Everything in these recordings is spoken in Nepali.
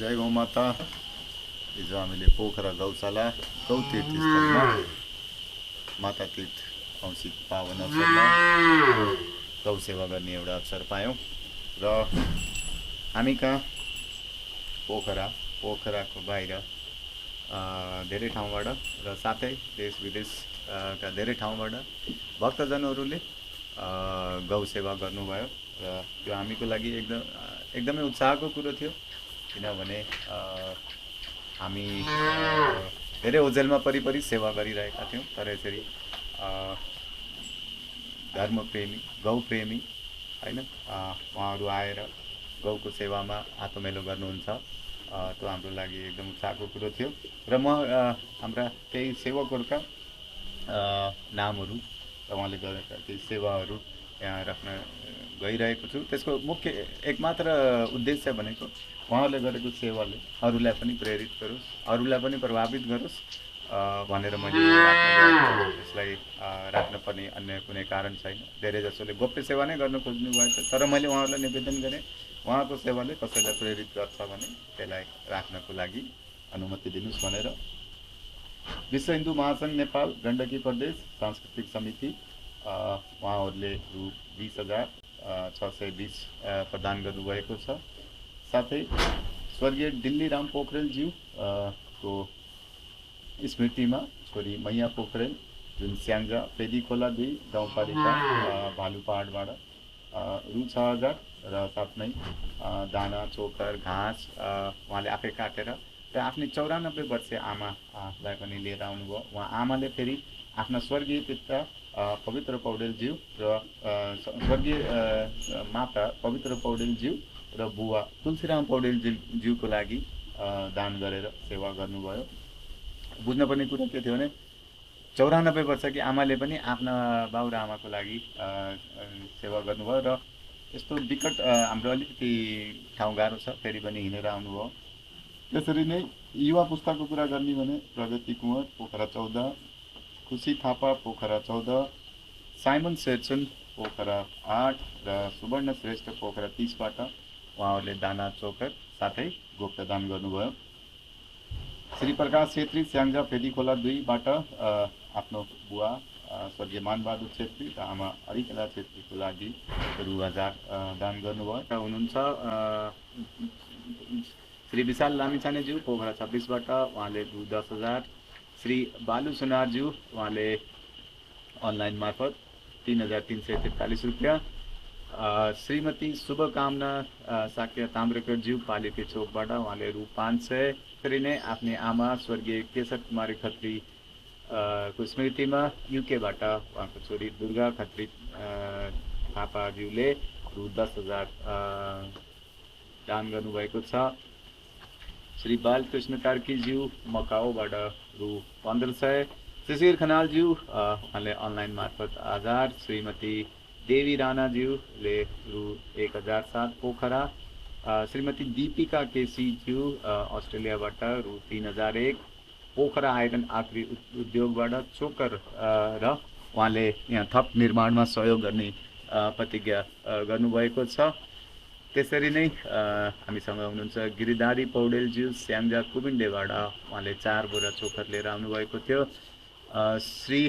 जय गौमाता। हिजो हामीले पोखरा गौशाला गौतीर्थ स्थलमा माता तीर्थ औँसी पावन अवसरमा गौ सेवा गर्ने एउटा अवसर पायौँ र हामी कहाँ पोखराको बाहिर धेरै ठाउँबाट र साथै देश विदेशका धेरै ठाउँबाट भक्तजनहरूले गौ सेवा गर्नुभयो र त्यो हामीको लागि एकदमै उत्साहको कुरो थियो। किनभने हामी धेरै ओझेलमा परि सेवा गरिरहेका थियौँ, तर यसरी धर्मप्रेमी गौप्रेमी होइन उहाँहरू आएर गौको सेवामा हातोमेलो गर्नुहुन्छ, त्यो हाम्रो लागि एकदम उत्साहको कुरो थियो। र म हाम्रा केही सेवकहरूका नामहरू र उहाँले गरेका केही सेवाहरू यहाँ राख्न गइरहेको छु। त्यसको मुख्य एकमात्र उद्देश्य भनेको उहाँहरूले गरेको सेवाले अरूलाई पनि प्रेरित गरोस्, अरूलाई पनि प्रभावित गरोस् भनेर मैले यसलाई राख्नुपर्ने अन्य कुनै कारण छैन। धेरै जसोले गोप्य सेवा नै गर्न खोज्नु भएको छ, तर मैले उहाँहरूलाई निवेदन गरेँ उहाँको सेवाले कसैलाई प्रेरित गर्छ भने त्यसलाई राख्नको लागि अनुमति दिनुहोस् भनेर। विश्व हिन्दू महासङ्घ नेपाल गण्डकी प्रदेश सांस्कृतिक समिति उहाँहरूले रु 20,620 प्रदान गर्नुभएको छ। साथै स्वर्गीय दिल्लीराम पोखरेलज्यू को स्मृतिमा छोरी मैया पोखरेल जुन स्याङ्जा पेदीखोला 2 गाउँपालिका भालुपाहाडबाट रु 6,000 र साथमै दाना चोकर घाँस उहाँले आफै काटेर र आफ्नै 94 वर्षीय आमालाई पनि लिएर आउनुभयो। उहाँ आमाले फेरि आफ्ना स्वर्गीय पिता पवित्र पौडेलज्यू र स्वर्गीय माता पवित्र पौडेलज्यू र बुवा तुलसीराम पौडेलज्यूको लागि दान गरेर सेवा गर्नुभयो। बुझ्नुपर्ने कुरा के थियो भने 94 वर्षकी आमाले पनि आफ्ना बाउ र आमाको लागि सेवा गर्नुभयो र यस्तो विकट हाम्रो अलिकति ठाउँ गाह्रो छ, फेरि पनि हिँडेर आउनुभयो। त्यसरी नै युवा पुस्ताको कुरा गर्ने भने प्रगति कुँवर पोखरा 14, खुसी थापा पोखरा 14, साइमन शेरचन पोखरा 8 र सुवर्ण श्रेष्ठ पोखरा 30 बाट उहाँहरूले दाना चोकर साथै गोप्य दान गर्नुभयो। श्री प्रकाश छेत्री स्याङ्जा फेदीखोला 2 बाट आफ्नो बुवा स्वर्गीय मानबहादुर छेत्री र आमा अरिकला छेत्रीको लागि रु 1000 दान गर्नुभयो हुनुहुन्छ। श्री विशाल लामिछानेज्यू पोखरा 26 बाट उहाँले रु 10,000, श्री बालु सुनारज्यू उहाँले अनलाइन मार्फत 3,343 रुपियाँ, श्रीमती शुभकामना साक्य ताम्रकरज्यू पालिके चोकबाट उहाँले रु 500। त्यसरी नै आफ्नै आमा स्वर्गीय केशर कुमारी खत्री को स्मृतिमा युकेबाट उहाँको छोरी दुर्गा खत्री थापाज्यूले रु 10,000 दान गर्नुभएको छ। श्री बालकृष्ण कार्कीज्यू मकाओबाट रु 1500, शिशिर खनालज्यू उहाँले अनलाइन मार्फत 1000, श्रीमती देवी राणाज्यूले रु 1007 पोखरा, श्रीमती दीपिका केसीज्यू अस्ट्रेलियाबाट रु 3001 पोखरा आइरन आक्री उद्योगबाट चोकर र उहाँले यहाँ थप निर्माणमा सहयोग गर्ने प्रतिज्ञा गर्नुभएको छ। त्यसरी नै हामीसँग हुनुहुन्छ गिरिधारी पौडेलज्यू स्याङ्जा कुबिन्डेबाट उहाँले 4 बोरा चोकर लिएर आउनुभएको थियो। श्री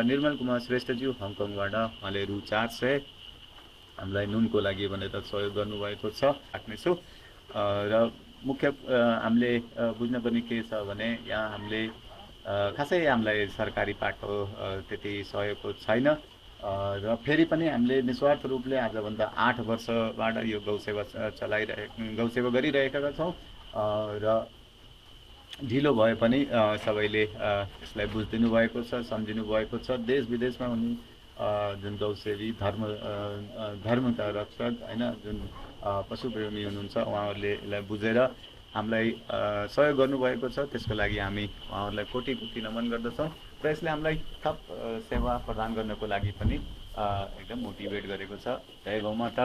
निर्मल कुमार श्रेष्ठज्यू हङकङबाट उहाँले रु 400 हामीलाई नुनको लागि भनेर सहयोग गर्नुभएको छ राख्नेछु। र मुख्य हामीले बुझ्नुपर्ने के छ भने यहाँ हामीले खासै हामीलाई सरकारी पाटो त्यति सहयोगको छैन र फेरि पनि हामीले निस्वार्थ रूपले आजभन्दा 8 वर्षबाट यो गौसेवा गरिरहेका छौँ र ढिलो भए पनि सबैले यसलाई बुझिदिनु भएको छ, सम्झिनु भएको छ। देश विदेशमा हुने जुन गौसेवी धर्मका रक्षक होइन जुन पशुप्रेमी हुनुहुन्छ उहाँहरूले यसलाई बुझेर हामीलाई सहयोग गर्नुभएको छ, त्यसको लागि हामी उहाँहरूलाई कोटि कोटि नमन गर्दछौँ र यसले हामीलाई थप सेवा प्रदान गर्नको लागि पनि एकदम मोटिभेट गरेको छ। जय गौमाता।